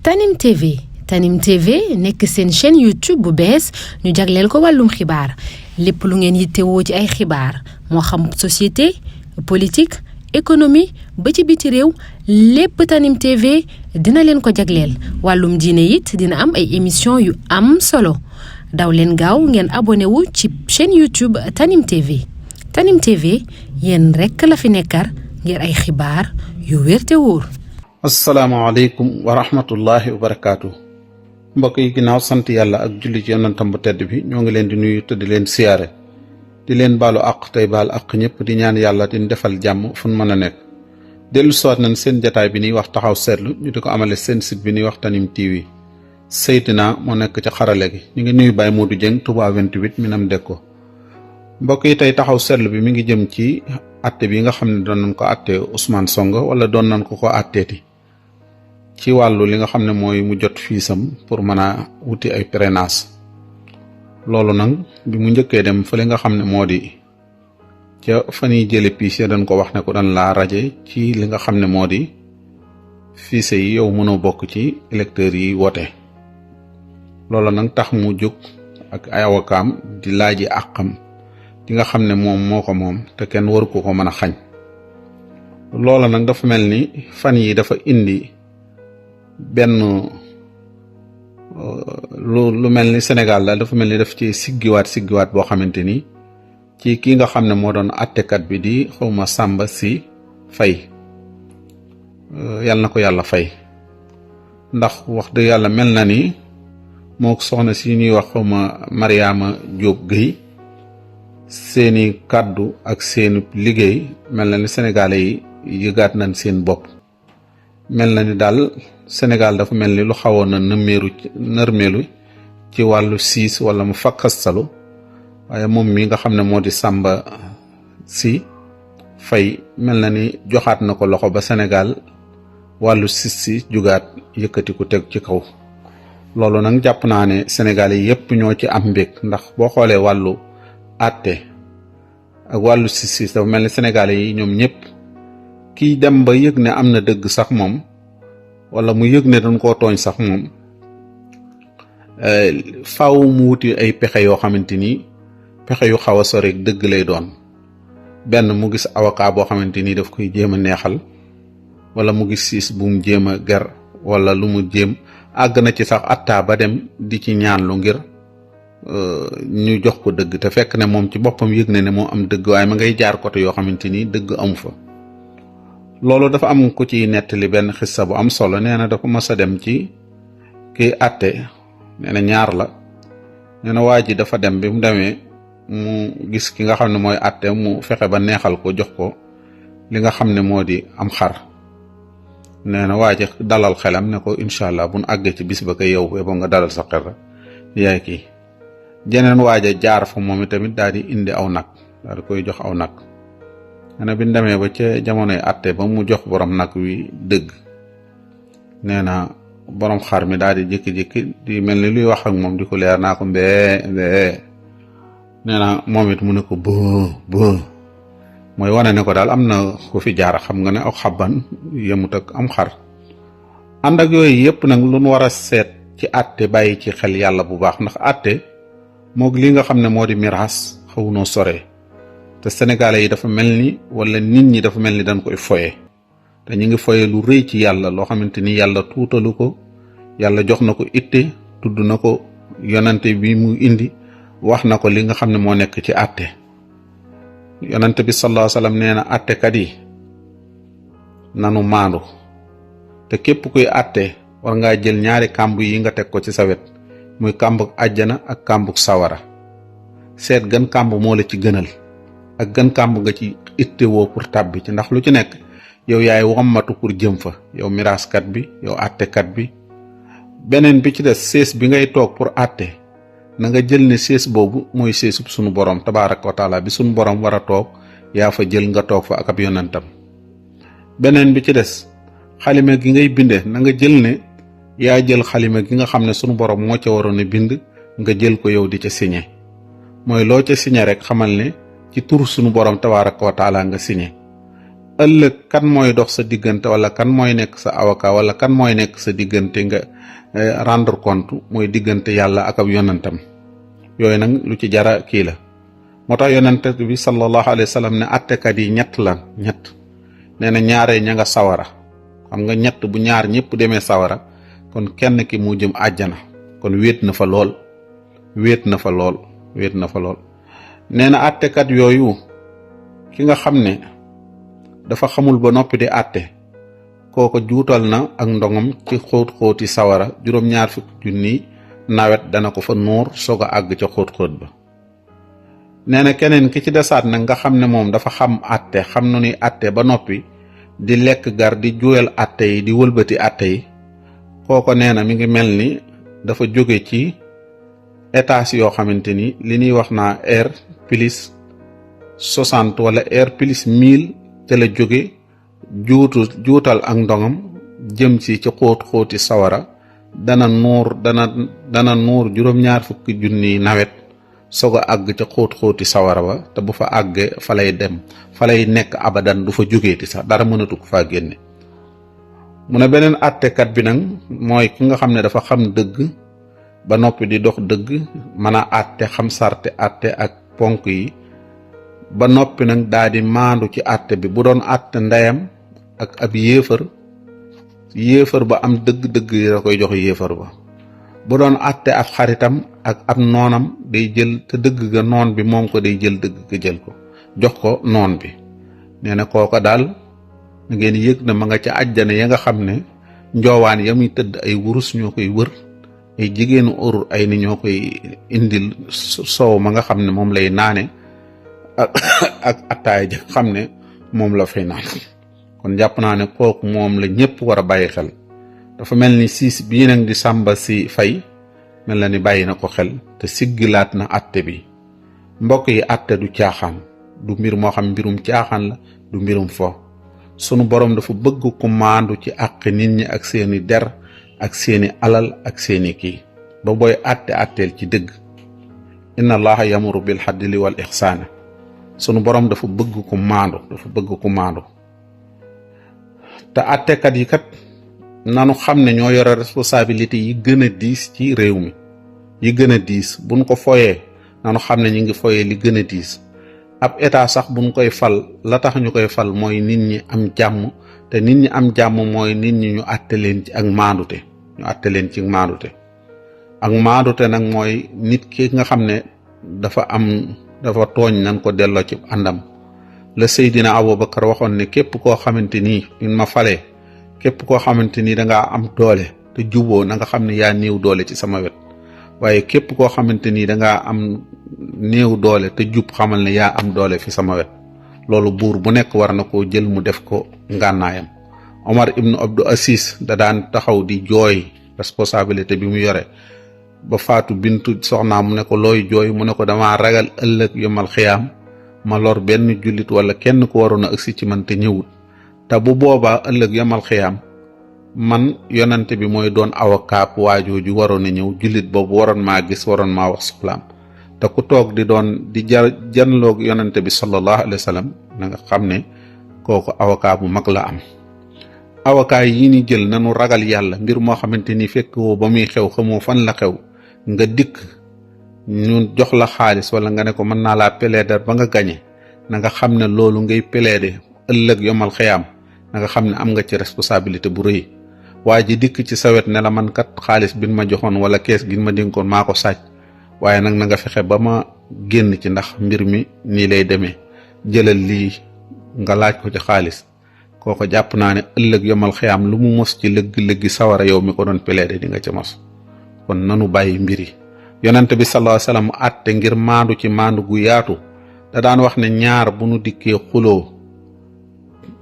Tanim TV Tanim TV nekk seen chaîne YouTube bu bees ñu jagleel ko wàllum xibaar lépp lu ngeen yittewoo ci ay xibaar moo xam société politique économie ba ci biti réew lépp Tanim TV dina leen ko jagleel wàllum diine it dina am ay émission yu am solo daw leen gaaw ngeen abonné wu ci chaîne YouTube Tanim TV Tanim TV yéen rekk la fi nekkar ngir ay xibaar yu wér te wóor. asalaamaaleykum wa rahmatullahi wa barakaatu. mbokk yi ginnaaw sant yàlla ak julli ci yonentam bu tedd bi ñoo ngi leen di nuyu te di leen siyaare di leen baalu àq tey baal àq ñëpp di ñaan yàlla di defal jàmm fu nu mën a nekk. dellu siwaat nañ seen jataay bi ñuy wax taxaw seetlu ñu di ko amale seen site bi ñuy wax Tanim TV Seydina moo nekk ci xarale gi ñu ngi nuyu Baye Modou Dieng Touba 28 Minam Dekko. mbokk yi tey taxaw seetlu bi mi ngi jëm ci atte bi nga xam ne doon nañ ko atte Ousmane Sonko wala doon nañ ko atteeti ci wàllu li nga xam ne mooy mu jot fiisam pour mën a wuti ay parrainage. loolu nag bi mu njëkkee dem fële nga xam ne moo di ca fa ñuy jële piis ya dañ ko wax ne ko dañ laa raje ci li nga xam ne moo di fiise yi yow mënoo bokk ci électeurs yi wote. loolu nag tax mu jóg ak ay awakaam di laaji àqam di nga xam ne moom moo ko moom te kenn waru ko mën a xañ. loola nag dafa mel ni fan yi dafa indi benn lu mel ni Sénégal daal dafa mel ni daf ci siggiwaat boo xamante ni ci ki nga xam ne moo doon attekat bi di xawma Samba si Fay yàlla na ko yàlla fay. ndax wax dëgg yàlla mel na ni moo soxna si ñuy wax xawma Mariama Diop Guèye seeni kàddu ak seeni liggéey mel na ni sénégalais yi yëgaat nañ seen bopp. mel na ni daal Sénégal dafa mel ni lu xawoon na nërmeelu ci wàllu siis wala mu fakkastalu waaye moom mi nga xam ne moo di Samba si Fay mel na ni joxaat na ko loxo ba Sénégal wàllu siis si jugaat yëkkati ku teg ci kaw. loolu nag jàpp naa ne Sénégal yi yépp ñoo ci am mbég ndax boo xoolee wàllu àtte ak wàllu siis dafa mel ni Sénégal yi ñoom ñëpp kiy dem ba yëg ne am na dëgg sax moom wala mu yëg ne dañ koo tooñ sax moom faaw mu wuti ay pexe yoo xamante ni pexe yu xaw a sore dëgg lay doon. benn mu gis avocat boo xamante ni daf koy jéem a neexal wala mu gis siis bu mu jéem a ger wala lu mu jéem àgg na ci sax attaa ba dem di ci ñaan lu ngir ñu jox ko dëgg te fekk ne moom ci boppam yëg na ne moo am dëgg waaye ma ngay jaar côté yoo xamante ni dëgg amu fa. loolu dafa am ku ci nettali benn xissa bu am solo nee na dafa mës a dem ci kiy àtte nee na ñaar la nee na waa ji dafa dem bi mu demee mu gis ki nga xam ne mooy àtte mu fexe ba neexal ko jox ko li nga xam ne moo di am xar. nee na waa ji dalal xelam ne ko incha allah bu nu àggee ci bis ba kay yow ba nga dalal sa xel rek yaay kii. jeneen waaja jaar fa moom itamit daal di indi aw nag daal di koy jox aw nag. nee na bi ñu demee ba ca jamonoy àtte ba mu jox borom nag wi dëgg nee na borom xar mi daal di jékki-jékki di mel ni luy wax ak moom di ko leer naa ko mbee nee na moom it mu ne ko bë mooy wane ne ko daal am na ku fi jaar xam nga ne aw xabban yemut ak am xar. ànd ak yooyu yëpp nag lu nu war a seet ci àtte bàyyi ci xel yàlla bu baax ndax àtte moog li nga xam ne moo di miraas xaw noo sore. te sénégalais yi dafa mel ni wala nit ñi dafa mel ni dañ koy foye te ñu ngi foye lu rëy ci yàlla loo xamante ni yàlla tuutalu ko yàlla jox na ko itte tudd na ko yonante bi mu indi wax na ko li nga xam ne moo nekk ci àtte. yonante bi sallallahu alayhi wasallam nee na àttekat yi nanu maandu te képp kuy àtte war ngaa jël ñaari kàmb yi nga teg ko ci sa wet muy kàmbuk àjjana ak kàmbuk sawara seet gën kàmb moo la ci gënal ak gën kàmb nga ci ittewoo pour tàbbi ci ndax lu ci nekk yow yaay wommatu pour jëm fa yow miraaskat bi yow àttekat bi. beneen bi ci des sées bi ngay toog pour àtte na nga jël ne sées boobu mooy séesub sunu borom tabaaraka wa taala bi sunu borom war a toog yaa fa jël nga toog fa ak ab yonentam. beneen bi ci des xalima gi ngay binde na nga jël ne yaa jël xalima gi nga xam ne sunu borom moo ca waroon a bind nga jël ko yow di ca signé mooy loo ca signé rek xamal ne ci tur sunu borom tabaaraka wa taala nga signé. ëllëg kan mooy dox sa diggante wala kan mooy nekk sa avocat wala kan mooy nekk sa diggante nga rendre compte mooy diggante yàlla ak ab yonentam. yooyu nag lu ci jara kii la. moo tax yonent bi sallallahu alayhi wa sallam ne attekat yi ñett nee na ñaaree ña nga sawara. xam nga ñett bu ñaar ñëpp demee sawara kon kenn ki mu jëm àjjana kon wéet na fa lool nee na attekat yooyu ki nga xam ne dafa xamul ba noppi di àtte kooko juutal na ak ndongam ci xóot-xóoti sawara 2,4 nawet dana ko fa nuur soog a àgg ca xóot-xóot ba. nee na keneen ki ci desaat nag nga xam ne moom dafa xam àtte xam nu ni àtte ba noppi di lekk gar di juyal àtte yi di wëlbati àtte yi kooko nee na mi ngi mel ni dafa jóge ci étage yoo xamante ni li ñuy wax naa R plus 60 wala R plus 1000 ca la jóge juutal ak ndongam jëm ci xóot-xóoti sawara dana nuur 2,4 nawet soog a àgg ca xóot-xóoti sawara ba te bu fa àggee fa lay dem fa lay nekk abadan du fa jógeeti sax dara mënatu ko faa génne. mu ne beneen àttekat bi nag mooy ki nga xam ne dafa xam dëgg ba noppi di dox dëgg mën a àtte xam sarte àtte ak ponk yi ba noppi nag daa di maandu ci àtte bi bu doon àtte ndeyam ak ab yéefar ba am dëgg-dëgg yi da koy jox yéefar ba. bu doon àtte ab xaritam ak ab noonam day jël te dëgg ga noon bi moom ko day jël dëgg ga jël ko jox ko noon bi. nee na kooko daal ngeen yëg na ma nga ca àjjana ya nga xam ne njoowaan ya muy tëdd ay wurus ñoo koy wër ay jigéenu urur ay ni ñoo koy indil soow ma nga xam ne moom lay naane ak attaay ja xam ne moom la fay naan. kon jàpp naa ne kooku moom la ñëpp war a bàyyi xel. dafa mel ni siis bii nag di Samba si Fay mel na ni bàyyi na ko xel te siggilaat na àtte bi. mbokk yi àtte du caaxaan du mbir moo xam mbirum caaxaan la du mbirum fo. sunu borom dafa bëgg ku maandu ci àq nit ñi ak seeni der ak seeni alal ak seeni kii ba booy àtteel ci dëgg. inna allaha yamuru bil xadli wal ixsaana. sunu borom dafa bëgg ku maandu te àttekat yi kat nanu xam ne ñoo yore responsabilité yi gën a diis ci réew mi yi gën a diis buñ ko foyee nanu xam ne ñu ngi foyee li gën a diis. ab état sax buñ koy fal la tax ñu koy fal mooy nit ñi am jàmm te nit ñi am jàmm mooy nit ñi ñu àtte leen ci ak maandute ak maandute nag mooy nit ki nga xam ne dafa tooñ nan ko delloo ci àndam. la Seydina Abubakar waxoon ne képp koo xamante nii ma falee képp koo xamante ni dangaa am doole te juboo na nga xam ne yaa néew doole ci sama wet waaye képp koo xamante ni dangaa am néew doole te jub xamal ne yaa am doole fi sama wet. loolu buur bu nekk war na koo jël mu def ko ngànnaayam. Omar ibnu Abdou Aziz da daan taxaw di jooy responsabilité bi mu yore ba Faatu bintu soxnaam mu ne ko looy jooy mu ne ko damaa ragal ëllëg yomal xiyaam ma lor benn jullit wala kenn ko waroon a agsi ci man te ñëwut te bu boobaa ëllëg yamal xiyaam man yonante bi mooy doon avocat waajooju waroon a ñëw jullit boobu waroon maa gis waroon maa wax soxlaam te ku toog di janloog yonante bi sallallahu alayhi wa sallam na nga xam ne kooku avocat bu mag la am. avocat yi ni jël nanu ragal yàlla mbir moo xamante ni fekk woo ba muy xew xamoo fan la xew nga dikk ñu jox la xaalis wala nga ne ko mën naa laa plaider ba nga gañe na nga xam ne loolu ngay plaider ëllëg yomal xiyaam na nga xam ne am nga ci responsabilité bu rëy. waa ji dikk ci sawet ne la man kat xaalis bin ma joxoon wala kees gi ma dénkoon maa ko sàcc waaye nag na nga fexe ba ma génn ci ndax mbir mi nii lay demee jëlal lii nga laaj ko ci xaalis kooko jàpp naa ne ëllëg yomal xiyaam lu mu mos ci lëgg-lëggi sawara yow mi ko doon plaider di nga ca mos. kon nanu bàyyi mbir yi. yonent bi sallallahu alayhi wasallam àtte ngir maandu ci maandu gu yaatu da daan wax ne ñaar bu nu dikkee xuloo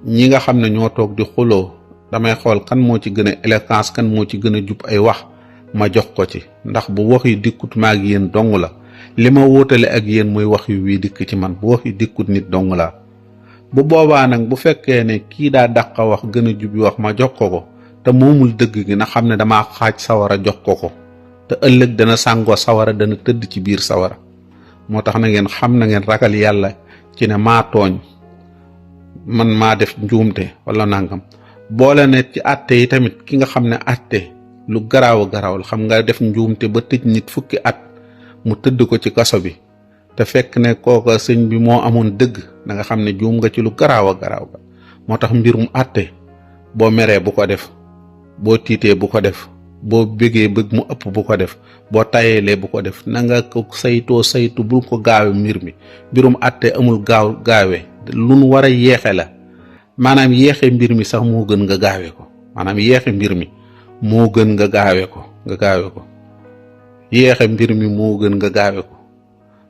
ñi nga xam ne ñoo toog di xuloo damay xool kan moo ci gën a éloquence kan moo ci gën a jub ay wax ma jox ko ci ndax bu wax yi dikkut ma ak yéen dong la li ma wóotale ak yéen mooy wax yu wii dikk ci man bu wax yi dikkut nit dong la. bu boobaa nag bu fekkee ne kii daa dàq wax gën a jub yi wax ma jox ko te moomul dëgg gi na xam ne damaa xaaj sawara jox ko te ëllëg dana sàngoo sawara dana tëdd ci biir sawara. moo tax na ngeen xam na ngeen ragal yàlla ci ne maa tooñ man maa def njuumte wala nangam boole ne ci àtte yi tamit ki nga xam ne àtte lu garaaw la xam nga def njuumte ba tëj nit fukki at mu tëdd ko ci kaso bi te fekk ne kooka sëñ bi moo amoon dëgg da nga xam ne juum nga ci lu garaaw ba moo tax mbirum àtte boo meree bu ko def boo tiitee bu ko def boo bëggee bëgg mu ëpp bu ko def boo tayeelee bu ko def na nga ko saytu bul ko gaawe mbirum àtte amul gaawe lu nu war a yeexe la maanaam yeexe mbir mi sax moo gën nga gaawe ko maanaam yeexe mbir mi moo gën nga gaawe ko yeexe mbir mi moo gën nga gaawe ko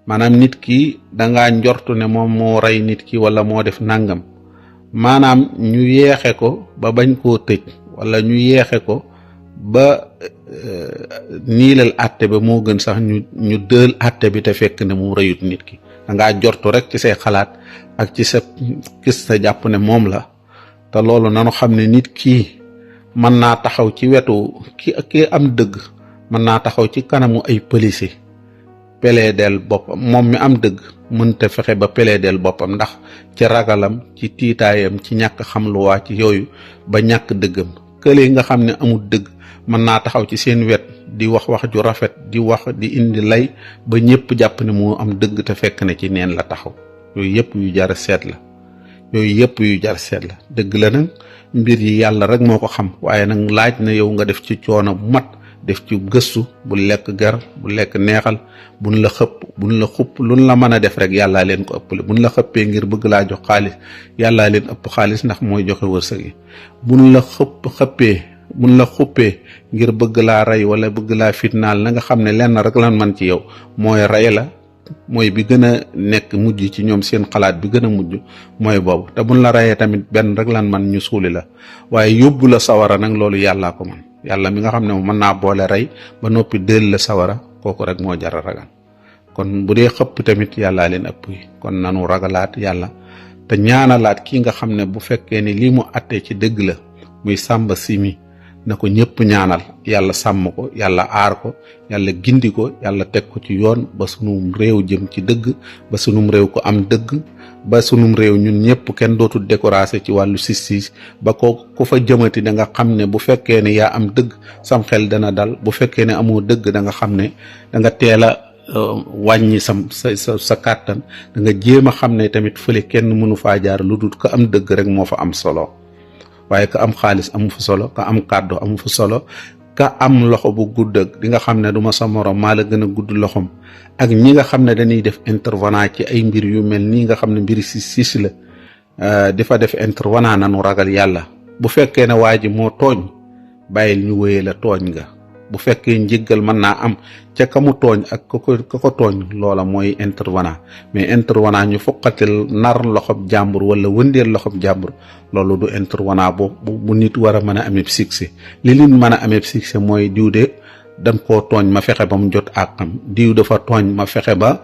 maanaam nit ki dangaa njortu ne moom moo rey nit ki wala moo def nangam maanaam ñu yeexe ko ba bañ koo tëj wala ñu yeexe ko ba niilal àtte ba moo gën sax ñu dël àtte bi te fekk ne mu reyut nit ki dangaa jortu rek ci say xalaat ak ci sa gis sa jàpp ne moom la te loolu nanu xam ne nit kii mën naa taxaw ci wetu ki am dëgg mën naa taxaw ci kanamu ay policier peleedeel boppam moom mi am dëgg mënta fexe ba peleedeel boppam ndax ci ragalam ci tiitaayam ci ñàkk xam lu waa ci yooyu ba ñàkk dëggam kële nga xam ne amul dëgg mën naa taxaw ci seen wet di wax ju rafet di wax di indi lay ba ñëpp jàpp ne moo am dëgg te fekk ne ci neen la taxaw yooyu yëpp yu jar seet la dëgg la nag mbir yi yàlla rek moo ko xam waaye nag laaj na yow nga def ci coono bu mat def ci gëstu bu lekk gar bu lekk neexal buñ la xëpp buñ la xupp luñ la mën a def rek yàllaa leen ko ëppale buñ la xëppee ngir bëgg laa jox xaalis yàllaa leen ëpp xaalis ndax mooy joxe wërsëg yi buñ la buñ la xuppee ngir bëgg laa rey wala bëgg laa fitnaal na nga xam ne lenn rek lan man ci yow mooy rey la mooy bi gën a nekk mujj ci ñoom seen xalaat bi gën a mujj mooy boobu te buñ la reyee tamit benn rek lan man ñu suuli la waaye yóbbu la sawara nag loolu yàllaa ko man yàlla mi nga xam ne mën naa boole rey ba noppi dël la sawara kooku rek moo jar a ragal kon bu dee xëpp tamit yàllaa leen ëpp yi kon nanu ragalaat yàlla te ñaanalaat kii nga xam ne bu fekkee ne lii mu attee ci dëgg la muy Samba Sy mi na ko ñëpp ñaanal yàlla sàmm ko yàlla aar ko yàlla gindi ko yàlla teg ko ci yoon ba sunum réew jëm ci dëgg ba sunum réew ko am dëgg ba sunum réew ñun ñëpp kenn dootul découragé ci wàllu justice ba ko ku fa jëmati da nga xam ne bu fekkee ne yaa am dëgg sam xel dana dal bu fekkee ne amoo dëgg da nga xam ne da nga teel a wàññi sa kàttan da nga jéem a xam ne tamit fële kenn mënu faa jaar lu dul ko am dëgg rek moo fa am solo waaye ka am xaalis amu fa solo ka am kàddu amu fa solo ka am loxo bu gudd ak di nga xam ne duma sa morom maa la gën a gudd loxom ak ñi nga xam ne dañuy def intervenant ci ay mbir yu mel nii nga xam ne mbiri si la di fa def intervenant nanu ragal yàlla bu fekkee ne waa ji moo tooñ bàyyil ñu wéyee la tooñ nga bu fekkee njëggal mën naa am ca ka mu tooñ ak ka ko tooñ loola mooy intervenant mais intervenant ñu foqatil nar loxob jàmbur wala wëndeel loxob jàmbur loolu du intervenant bu nit war a mën a amee succès li nit mën a amee succès mooy diw de dañ koo tooñ ma fexe ba mu jot àqam diw dafa tooñ ma fexe ba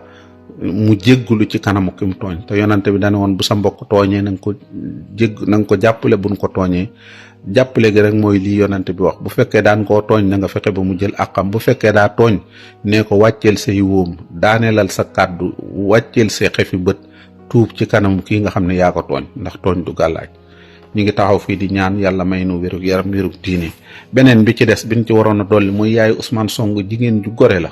mu jéggulu ci kanamu ki mu tooñ te yonante bi dane woon bu sa mbokk tooñee na nga ko jàppale buñ ko tooñee jàppale gi rek mooy lii yonante bi wax bu fekkee daan koo tooñ na nga fexe ba mu jël àqam bu fekkee daa tooñ nee ko wàcceel say wóom daaneelal sa kàddu wàcceel say xefi bët tuub ci kanam kii nga xam ne yaa ko tooñ ndax tooñ du gàllaaj ñu ngi taxaw fii di ñaan yàlla may nu wérug yaram wérug diine beneen bi ci des biñ ci waroon a dolli muy yaayu Ousmane Sonko jigéen ju gore la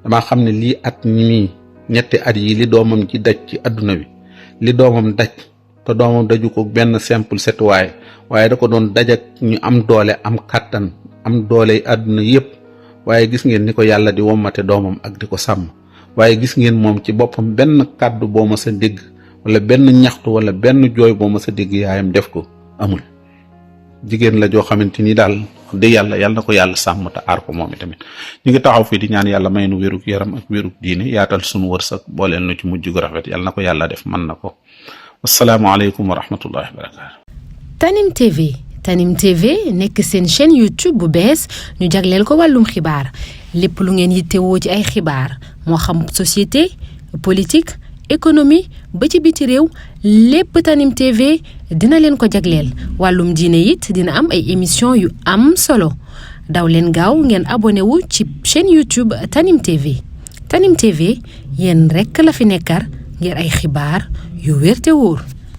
dama xam ne lii at ñi ñetti at yi li doomam ci daj ci adduna bi li doomam daj te doomam daju ko benn simple setuwaay waaye da ko doon dajak ñu am doole am kàttan am doole adduna yépp waaye gis ngeen ni ko yàlla di wommate doomam ak di ko sàmm waaye gis ngeen moom ci boppam benn kàddu boo ma sa dégg wala benn ñaxtu wala benn jooy boo ma sa dégg yaayam def ko amul jigéen la joo xamante ni daal de yàlla na ko yàlla sàmm te aar ko moom itamit ñu ngi taxaw fii di ñaan yàlla may nu wérug yaram ak wérug diine yaatal sunu wërsëg booleel nu ci mujj gu rafet yàlla na ko yàlla def mën na ko asalaamaaleykum wa rahmatullahi wa barakaatu. Tanim TV nekk seen chaîne YouTube bu bees ñu jagleel ko wàllum xibaar lépp lu ngeen yittewoo ci ay xibaar moo xam société politique économie ba ci biti réew lépp Tanim TV dina leen ko jagleel wàllum diine it dina am ay émission yu am solo daw leen gaaw ngeen abonné wu ci chaîne YouTube Tanim TV yéen rekk la fi nekkar ngir ay xibaar yu wér te wóor